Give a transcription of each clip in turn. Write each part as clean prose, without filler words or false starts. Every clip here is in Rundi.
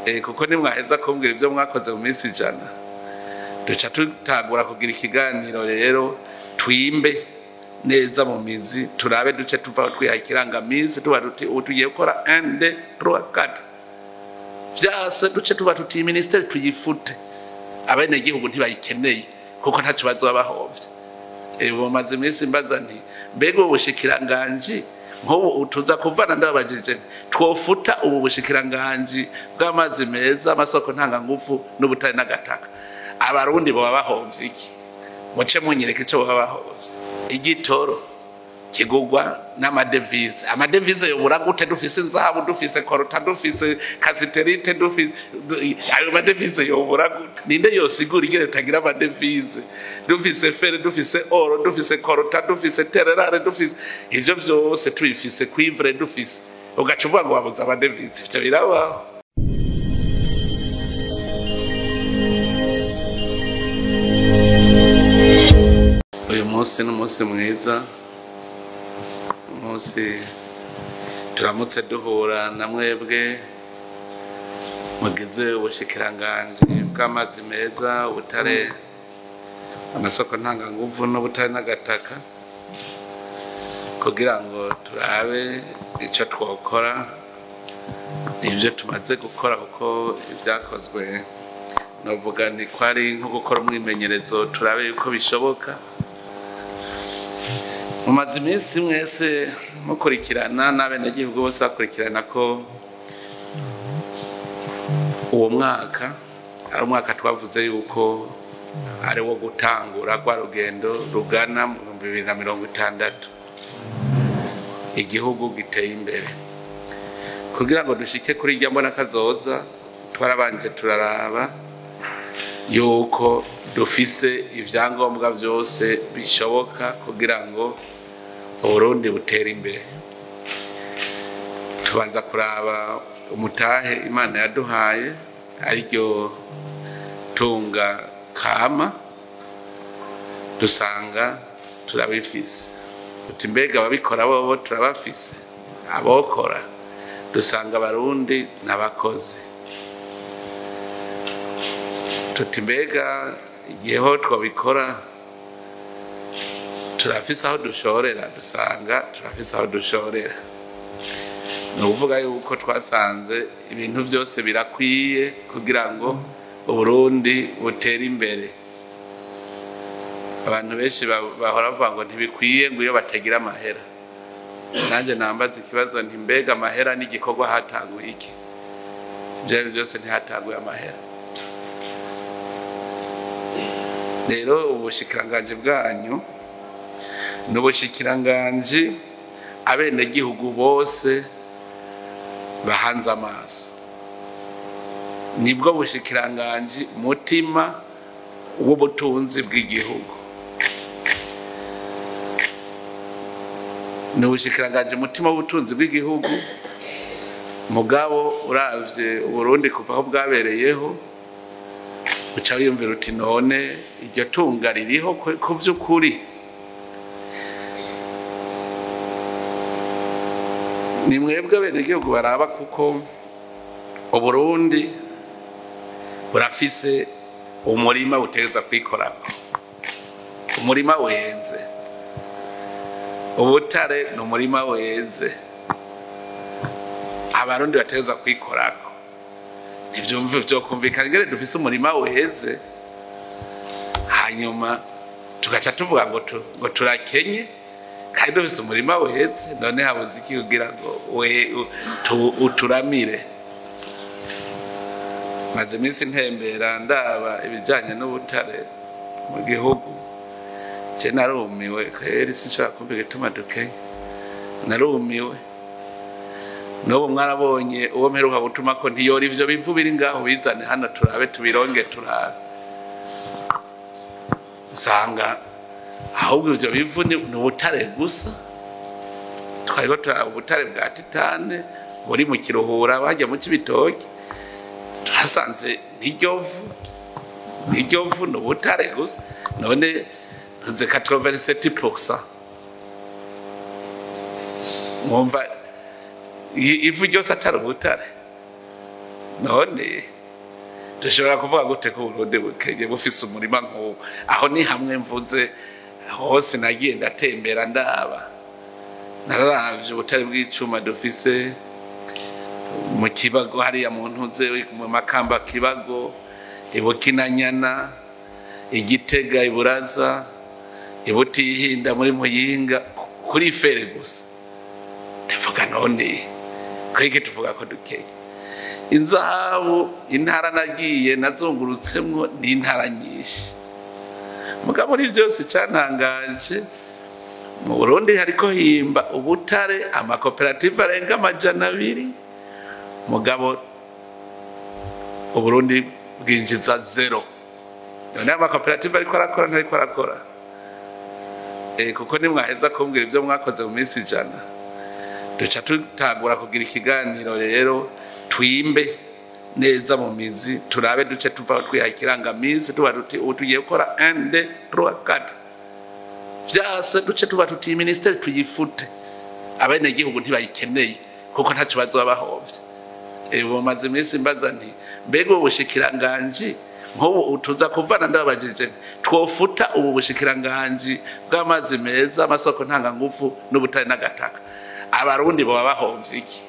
Kuko nimwaheza kumbwira ibyo mwakoze mu minsi 100 duca tutangura kugira ikiganiro rero twimbe neza mu mizi turabe duce tuva twiha ikirangaminsi tuba tuti ubu tugiye gukora 1 2 3 4 vyase duce tuba tuti ministeri tuyifute abene gihugu ntibayikeneye kuko ntaco bazoba bahovye. Bumaze iminsi mbaza nti mbega ubu bushikiranganji nk'ubu tuza kuvana ndababajije twofuta ubu bushikiranganji bw'amazi meza amasoko ntangangufu n'ubutare n'agataka abarundi boba bahovye iki? Muce munyereke ico boba bahovye. Igitoro kigugwa n'amadevize, amadevize yobura gute dufise inzahabu dufise korota dufise kasiterite dufise ayo madevize yobura gute? Ninde yosigura ingene tutagira amadevize dufise fere dufise oro dufise korota dufise tererare dufise ivyo vyose tubifise cuivre dufise ugaca uvuga ngo wabuze amadevize? Ivyo birabaho. Uyu munsi ni umunsi mwiza, umunsi turamutse duhura na mwebwe mugize ubushikiranganji bw'amazi meza ubutare amasoko ntanganguvu n'ubutare n'agataka kugira ngo turabe ico twokora ivyo tumaze gukora kuko ibyakozwe novuga ni ko ari nko gukora umwimenyerezo turabe yuko bishoboka. Mumaze iminsi mwese mukurikirana n'abenegihugu bose bakurikirana ko uwo mwaka ari umwaka twavuze yuko ari wo gutangura rwa rugendo rugana mu 2060 igihugu giteye imbere. Kugira ngo dushike kuri irya mbona kazoza twarabanje turaraba yuko dufise ivyangombwa vyose bishoboka kugira ngo Uburundi butere imbere. Tubanza kuraba umutahe Imana yaduhaye ariryo tunga kama dusanga turabifise. Tuti mbega ababikora bobo turabafise, abokora dusanga abarundi n'abakozi. Tuti mbega igihe ho twabikora turafise aho dushorera, dusanga turafise aho dushorera. Ni ukuvuga yuko twasanze ibintu vyose birakwiye kugira ngo Uburundi butere imbere. Abantu benshi bahora bavuga ngo ntibikwiye ngo iyo batagira amahera. Nanje nambaza ikibazo nti mbega amahera n'igikorwa hatanguye iki? Ivyo vyose ntihatanguye amahera. Rero ubushikiranganji bwanyu n'ubushikiranganji abenegihugu bose bahanze amaso, nibwo bushikiranganji mutima w'ubutunzi bw'igihugu, n'ubushikiranganji mutima w'ubutunzi bw'igihugu. Mugabo uravye Uburundi kuva aho bwabereyeho uca wiyumvira uti none iryo tunga ririho ku vy'ukuri? Ni mwebwe abenegihugu baraba kuko Uburundi burafise umurima butegeza kwikorako, umurima wenze. Ubutare ni umurima wenze, abarundi bategeza kwikorako. Ivyumvo vyo kumvikana ingene dufise umurima weze hanyuma tugaca tuvuga ngo turakenye kandi dufise umurima weze, none habuze iki kugira ngo uturamire? Maze iminsi ntembera ndaba ibijanye n'ubutare mu gihugu, je narumiwe kweri, sinshobora kumva igituma dukenye, narumiwe. N'ubu mwarabonye uwo mperuka gutuma ko ntiyora ivyo bivu biri ngaho bizane hano turabe tubironge turabe, nsanga ahubwo ivyo bivu ni ubutare gusa. Twariko turaba ubutare bwa titane buri mu Kiruhura bajya mu Cibitoke, twasanze n'iryovu ni ubutare gusa. None ntuze 87% mwumva ivu ryose atari ubutare. None dushobora kuvuga gute ko Burundi bukenye bufise umurima nk'uwo? Aho ni hamwe mvuze, hose nagiye ndatembera ndaba, nararavye ubutare bw'icuma dufise mu Kibago, hariya mu Ntuze, mu Makamba, Kibago, Ibukinanyana, Igitega, Iburaza, Ibutihinda, muri Muyinga, kuri fer gusa. Ndavuga none kwiki tuvuga ko dukenye? Inzahabu, intara nagiye nazungurutsemwo ni intara nyinshi, mugabo muri byose cyantangaje, mu Burundi hariko himba ubutare amakoperative arenga 200, mugabo Uburundi bwinjiza zéro. None amakoperative ariko arakora, ntariko arakora? Kuko nimwaheza kumbwira ibyo mwakoze mu minsi 100, duca tutangura kugira ikiganiro rero, twimbe neza mu mizi, turabe duce tuvaho twihaye ikirangaminsi, tuba tuti ubu tugiye gukora 1 2 3 4. Vyase duce tuba tuti ministeri tuyifute, abenegihugu ntibayikeneye kuko ntacyo bazoba bahovye. Ubu maze iminsi mbaza nti mbega ubu bushikiranganji nk'ubu tuza kuvana, ndababajije, twofuta ubu bushikiranganji bw'amazi meza, amasoko ntangangufu n'ubutare n'agataka, Abarundi boba bahovye iki?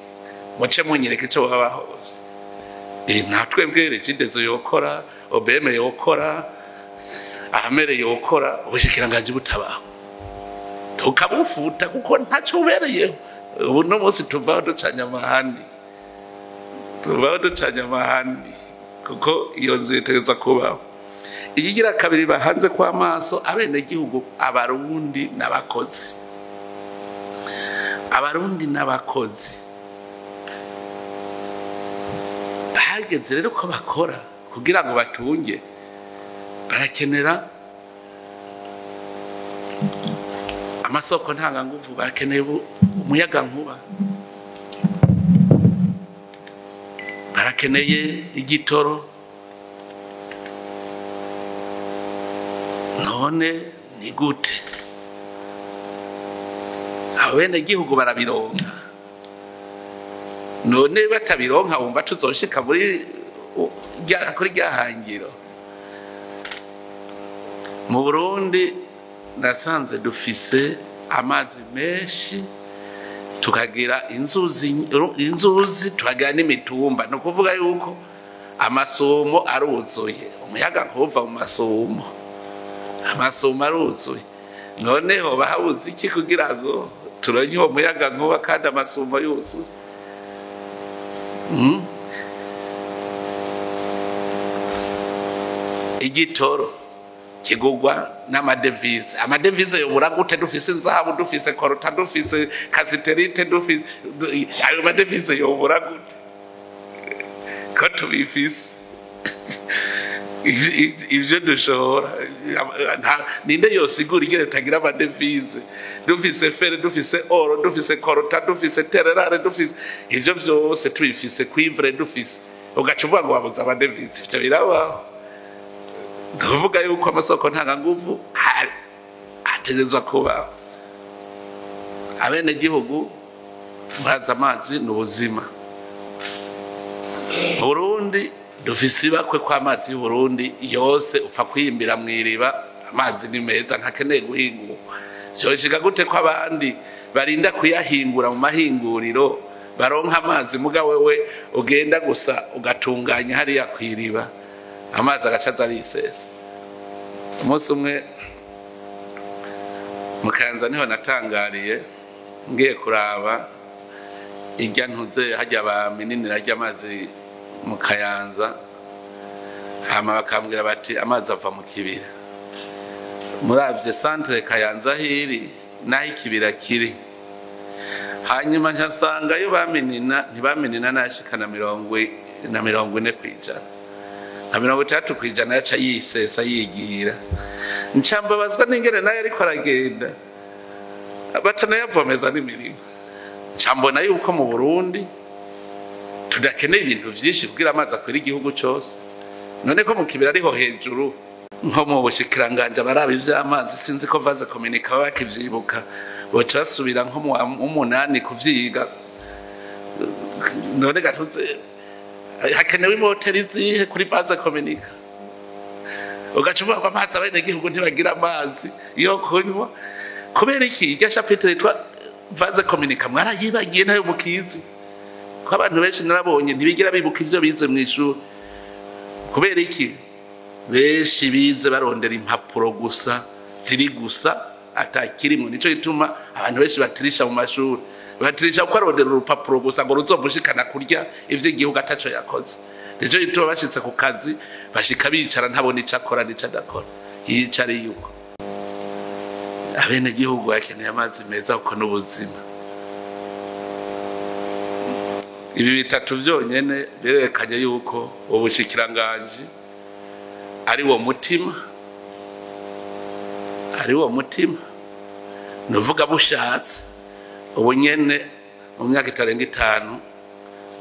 Muce munyereka ico boba bahovye. Nta twebwe Regideso yokora, OBM yokora, AMER yokora, ubushikiranganji butabaho, tukabufuta kuko ntacyo bubereyeho. Ubu no munsi tuvaho ducanye amahani, tuvaho ducanye amahani, kuko iyo nzu itegerezwa kubaho. Iyigira kabiri bahanze kw'amaso abenegihugu, Abarundi n'abakozi, Abarundi n'abakozi. Bahageze rero ko bakora kugira ngo batunge, barakenera amasoko ntanganguvu, barakeneye umuyagankuba, barakeneye igitoro. None ni gute abenegihugu barabironka? None batabironka, wumva tuzoshika muri kuri rya hangiro? Mu Burundi nasanze dufise amazi menshi, tukagira inzuzi, inzuzi, tukagira n'imitumba. Ni ukuvuga yuko amasumo aruzuye, umuyaga nkuva mu masumo, amasumo aruzuye. Noneho bahabuze iki kugira ngo turonke uwo muyaga nkuba kandi amasumo yuzuye? Igitoro kigugwa n'amadevize. Amadevize yobura gute dufise inzahabu, dufise coltan, dufise cassitérite, dufise? Ayo madevize yobura gute ko tubifise ivyo dushora? Ninde yosigura ingene tutagira amadevize dufise fer, dufise or, dufise coltan, dufise terres rares, dufise ivyo vyose, tubifise cuivre dufise, ugaca uvuga ngo wabuze amadevize? Ivyo birabaho? Ndavuga yuko amasoko ntanganguvu ategerezwa kubaho. Abenegihugu murazi, amazi ni ubuzima. Burundi dufise ibakwe kw'amazi y'Uburundi yose upfa kwiyimbira mw'iriba, amazi ni meza, ntakeneye guhingurwa. Vyoshika gute ko abandi barinda kuyahingura mu mahinguriro baronka amazi, muga wewe ugenda gusa ugatunganya hariya kw'iriba, amazi agaca aza arisesa? Umunsi umwe mu Kayanza niho natangariye, ngiye kuraba irya ntuze hajya bamininira harya amazi mu Kayanza, hama bakambwira bati amazi ava mu kibira. Muravye centre Kayanza hiri naho ikibira kiri, hanyuma nca nsanga yo baminina ntibaminina nashika na 40%, na 60% yaca yisesa yigira. Ncambabazwa n'ingene nayo ariko aragenda batanayavomeza n'imirima. Ncambona yuko mu Burundi tudakeneye ibintu vyinshi kugira amazi akwira igihugu cose. None ko mu kibira ariho hejuru, nko mu bushikiranganje baraba ivy'amazi, sinzi ko vaze communiquer bakivyibuka, boca basubira nko mu 8 kuvyiga. None gatuze Hakenewe imoteri zihe kuri vase communicant? Ugaca uvuga ko amazi, abenegihugu ntibagira amazi yo kunywa. Kubera iki? Irya chapitre yitwa vase communicant mwarayibagiye, nayo mukizi ko abantu benshi narabonye ntibigira bibuka ivyo bize mu ishuri. Kubera iki? Benshi bize barondera impapuro gusa ziri gusa atakirimo. Nico gituma abantu benshi batirisha mu mashuri, batirisha kuko arondera urupapuro gusa ngo ruzomushikana kurya ivy'igihugu ataco yakoze. Nico gituma bashitse ku kazi bashika bicara, ntabona ico akora n'ico adakora, yiyicariye uko. Abenegihugu bakeneye amazi meza kuko n'ubuzima. Ibi bitatu vyonyene birerekanye yuko ubushikiranganji ari wo mutima, ari wo mutima. Nuvuga bushatse ubu nyene mu myaka itarenga 5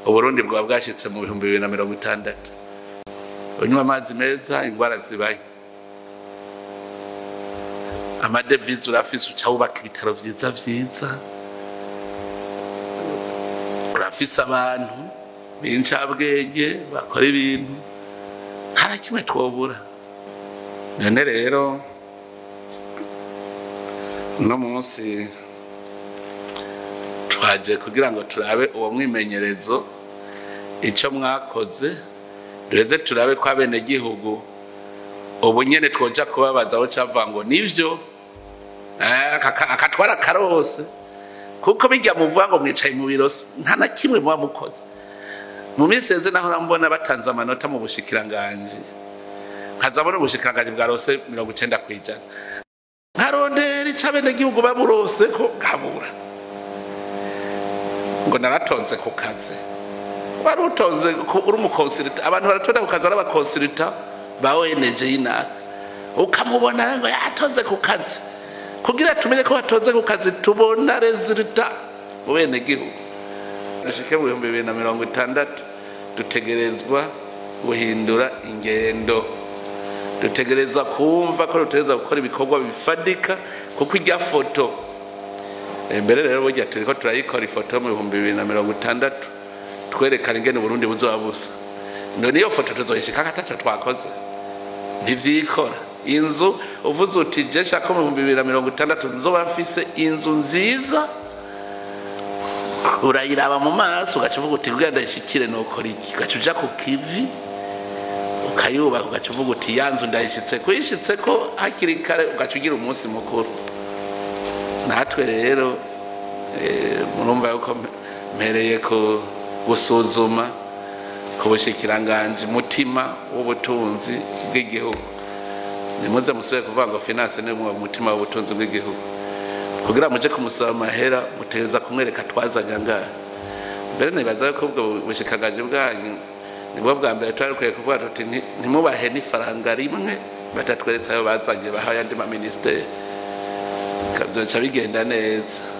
Uburundi bwaba bwashitse mu 2060. Unywa amazi meza, ingwara zibaye, amadevize urafise, uca wubaka ibitaro vyiza vyiza, urafise abantu b'incabwenge bakora ibintu, nta na kimwe twobura. None rero uno munsi twaje kugira ngo turabe uwo mwimenyerezo, ico mwakoze, duheze turabe ko abenegihugu ubu nyene twoja kubabaza aho cava ngo nivyo akatwara karose, kuko bijya muvuga ngo mwicaye mu biro nta na kimwe muba mukoze. Mu minsi yeze naho mbona batanze amanota mu bushikiranganji, nkaza mbona ubushikiranganji bwa rose 90%, nkarondera ico abenegihugu baburose ko nkabura, ngo naratonze ku kazi. Wari utonze uri umukonsulta, abantu baratonda ku kazi ari abakonsulta ba ONG y'inaka, ukamubona ngo yatonze ku kazi. Kugira tumenye ko batonze ku kazi tubona resultat mu benegihugu. Dushike mu 2060 dutegerezwa guhindura ingendo, dutegerezwa kumva ko dutegerezwa gukora ibikorwa bifadika, kuko irya foto mbere rero burya turiko turayikora ifoto mu 2060 twerekana ingene Burundi buzoba busa. None iyo foto tuzoyishika ataco twakoze, ntivyikora. Inzu uvuze uti je nshaka mu 2060 nzoba mfise inzu nziza, urayiraba mu maso ugaca uvuga uti kugira ndayishikire nokora iki, ugaca uja ku kivi ukayubaka, ugaca uvuga uti ya nzu ndayishitse, kuyishitseko hakiri kare, ugaca ugira umunsi mukuru. Natwe rero murumva yuko mpereye ku gusuzuma ku bushikiranganji mutima w'ubutunzi bw'igihugu. Nimuze musubire kuvuga ngo finance ni umutima w'ubutunzi bw'igihugu. Kugira muje kumusaba amahera mutegereza kumwereka twazanye angahe. Mbere nibaza ko ubwo bushikiranganji bwanyu nibwo bwa mbere twari dukwiye kuvuga tuti ntimubahe n'ifaranga rimwe batatweretse ayo bazanye, bahaye andi ma ministeri, kazoca bigenda neza.